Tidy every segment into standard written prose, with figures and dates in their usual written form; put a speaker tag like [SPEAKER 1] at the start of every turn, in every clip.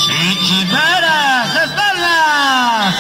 [SPEAKER 1] Chichibara, las palmas.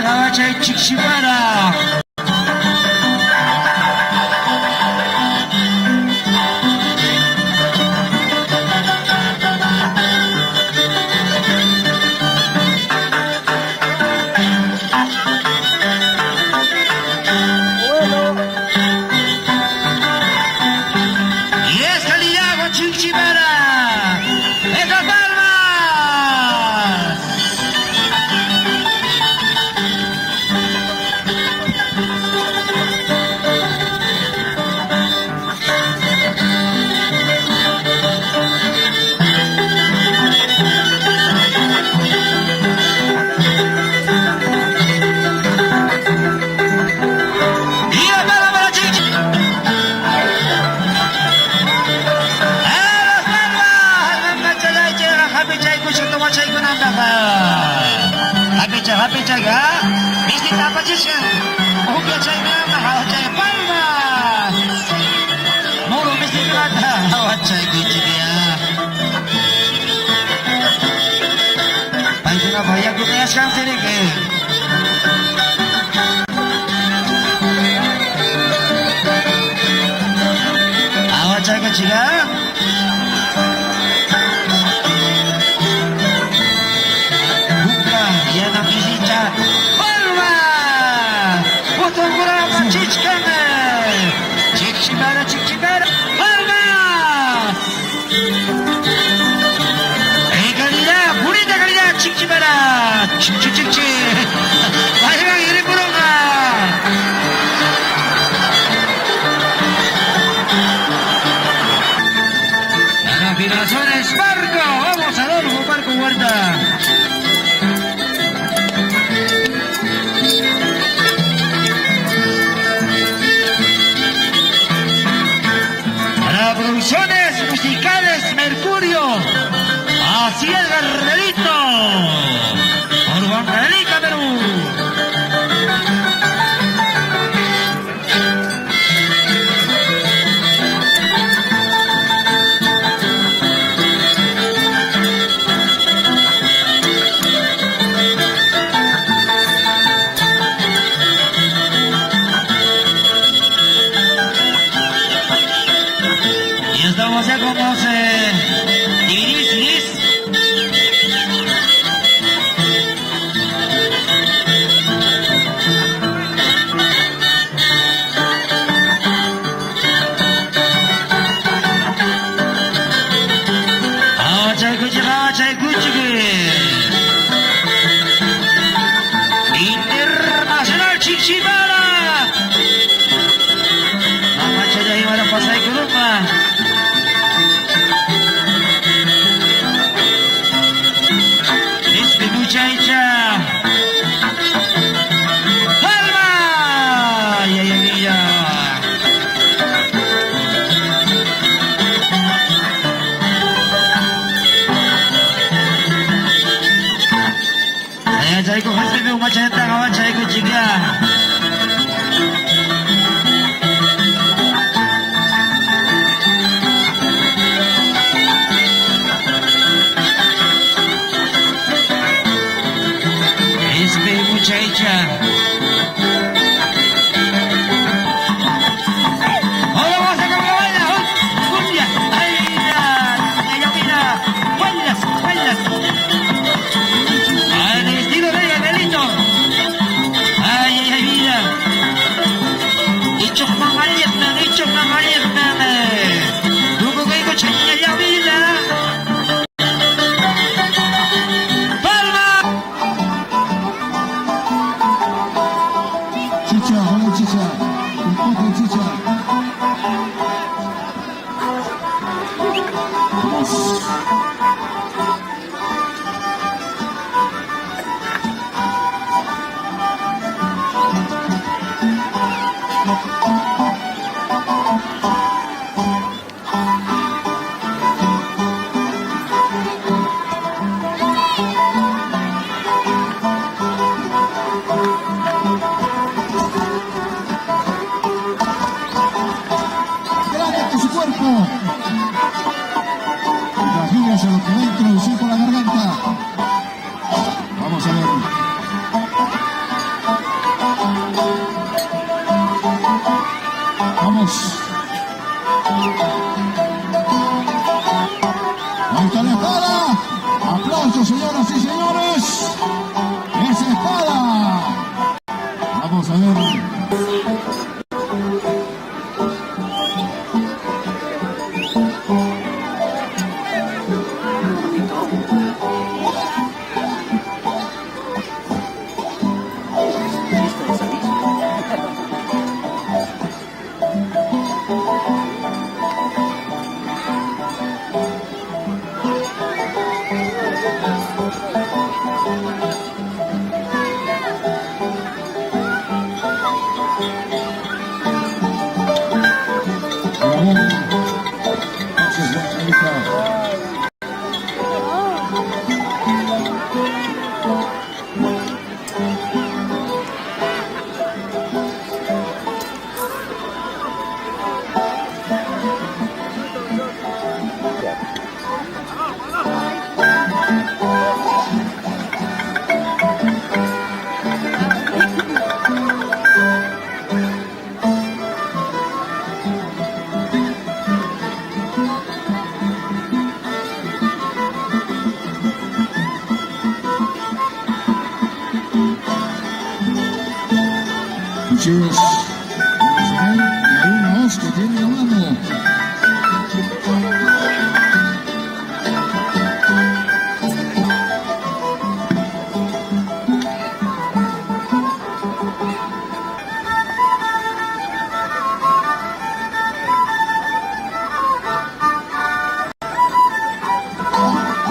[SPEAKER 1] Awachay Chichibara. Y es Calillago Chichibara. ¡Esas palmas! Y la palma para Chichi. ¡A las palmas! Hapicha, hapicha, ga. Misti tapachishan. Upya chay mama, hawachay palmas. Muro misti plata, hawachay kuchikia. Paykuna payakutayashkan sirike. Hawachay kuchiga. Buka, yana misicha. Palma! Putunkurapa chichkame. Chichibara, chichibara. Palmas! ¡En calidad! ¡Bonita calidad! Chichibara! Chichi, chichi. 마지막 이름으로가. Afinaciones Marco. Vamos Adolfo Marco Huerta. Para producciones musicales Mercurio. Así es, Gardelito. Por Huancavelica, Perú. Y estamos ya con los Iris, Iris. Awachay kuchi, Internacional Chichibara. Mamachay mara pasay kuruma. Ispi muchaycha. Palma! Ay, ay, ay, ay. Ayan, chay ko hasbi umachayta awachay ko chiga. Ispi muchaycha. Ahora vamos a con la baila. Cumbia. Ay, mira. Ay, mira. Bailas, bailas. Ay, el estilo de Gabrielito. Ay, ay, ay, mira. Ichok mamaliet na, ichok mamaliet na. Dugo kayo ko chanya vida. Palma!
[SPEAKER 2] Aplausos, señoras y señores. Es Espada. Vamos a ver. Dragón. Pasos Buenavista. Cuchillos. Vamos a ver. Y hay una hoz que tiene en la mano.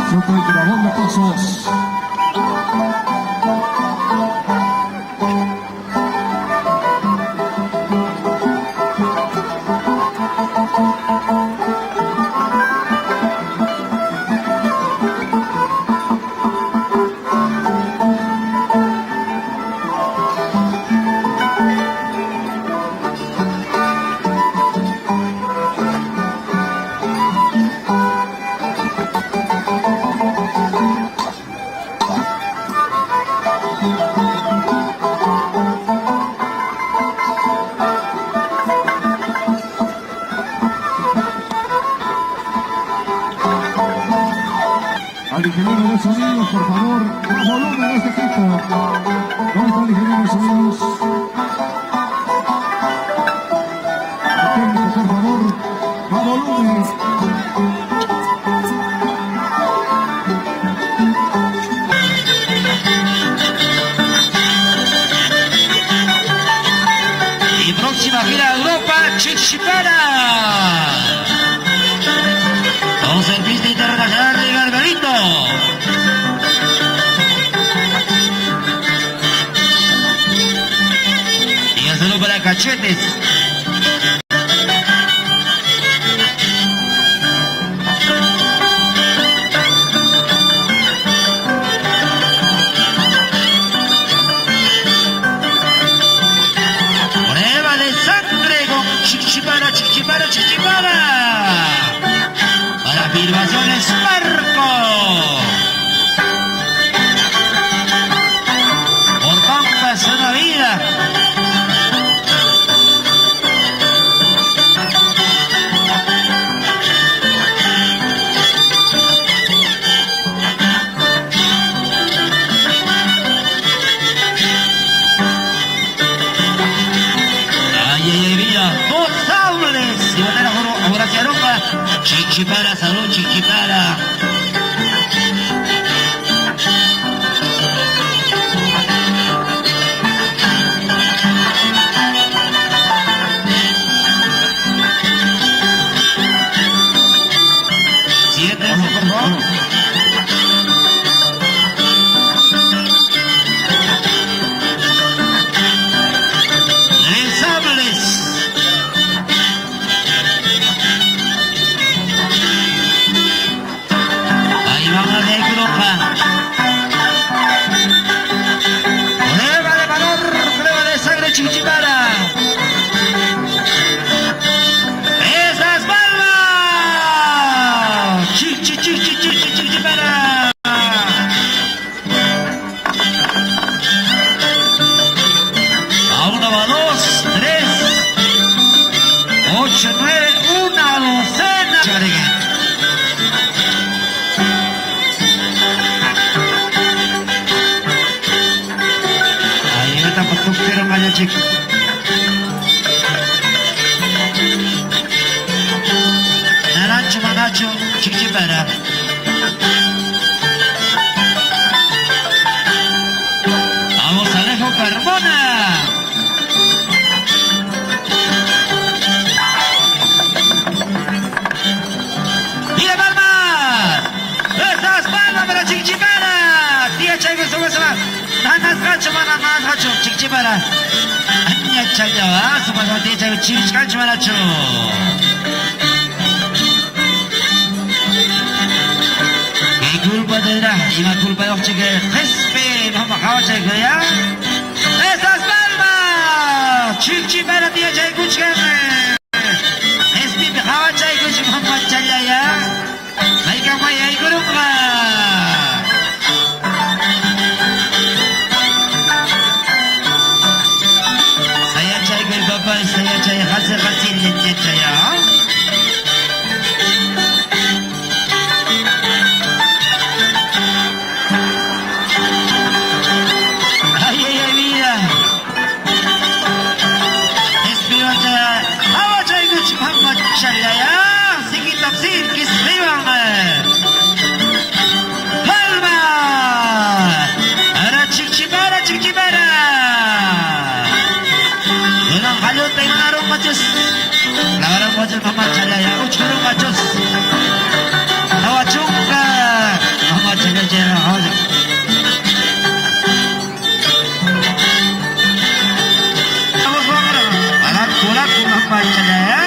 [SPEAKER 2] Fruto del dragón de Pasos. Al ingeniero de sonidos, por favor, más volumen a este equipo. ¿Dónde está el ingeniero de sonidos? Al técnico, por favor, más volumen.
[SPEAKER 1] Y próxima gira a Europa, Chichipara. Con Servicio Internacional de Gargarito. Y un saludo para Cachetes. Prueba de sangre con Chichipara, Chichipara, Chichipara. Para Filmaciones Marco. Por Pampas una vida. Ay, ay, ay, mira, dos sables. Y bandera Horacio Aroca. Chichipara, salud, Chichipara. Siete, por favor. Tres sables. Ahí van a de Croja. Prueba de valor, prueba de sangre, Chichipara. ¡Esas palmas! Chichi, chichi, chichi, Chichipara. A uno, va dos, tres, ocho, nueve, una docena. Maasqachu mana maasqachu chikchipara. Añachalla, sumasmaticha chirichkanchu manachu. ¿Qué culpa tendrá? Ima culpa yoqchiki qispi mama qawachayku ya. ¡Esas palmas! Chikchipara tiyachaykuchkan. Qispipi qawachaykuch mamachalla ya. Maykamay yaykurunqa. Sayachaykuy papay, sayachay qasi qasi ñañachaya. Ay, ay, ay, mira. Espiwacha, hawachaykuch mamachalla ya. Sikitapsin kispiwan. Palma! Ara chikchipara, chikchipara. Unang kalot ay mga arong machos. Lawarang machos mamachalla ya. Uchkurong machos. Hawachungka. Mamachalla ya. Tapos mga Alat kulak mamachalla ya.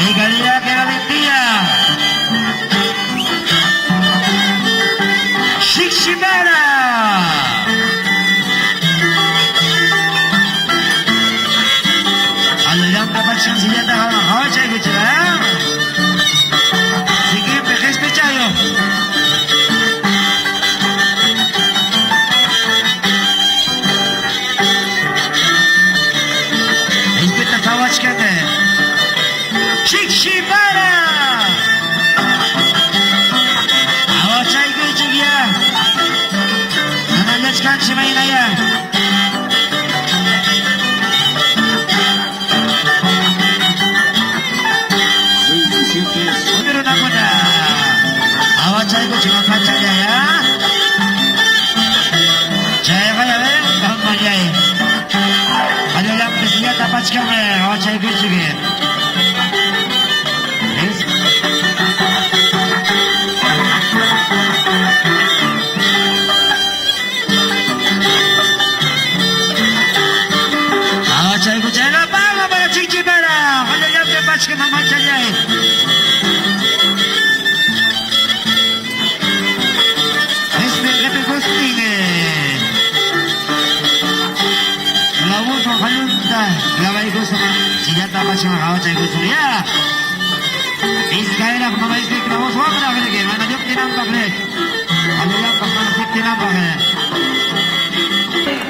[SPEAKER 1] ¡Qué calidad, qué valentía! ¡Shikshimara! Aluyang kapag siyang siyata hawachay ko siya. Sige, pekes pechayo. Respeta kawach kame. Shikshimara! Hawachay ko siya. Nanalachkan si Maynaya.
[SPEAKER 2] 27.
[SPEAKER 1] 오늘은 나보다 아와차이고 정확한 차례야. 제가 왜 말이야. 알려랑 비스야 다파치카메 아와차이고 지게. 아와차이고 제가 빨라 빨라 찍지 마라. 알려랑 다파치카메 마차냐. Surya. Iskaira mama iske clavos wamra grege mana yok tinampak le. Aluyang pak mana sik tinampak le.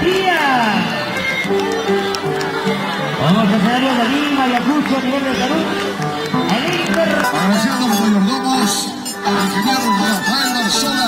[SPEAKER 1] Día. Vamos a escenario de Lima, Ayacucho, a nivel de Perú. El Inter.
[SPEAKER 2] Agradeciendo a los mayordomos, al ingeniero Rafael Barzola.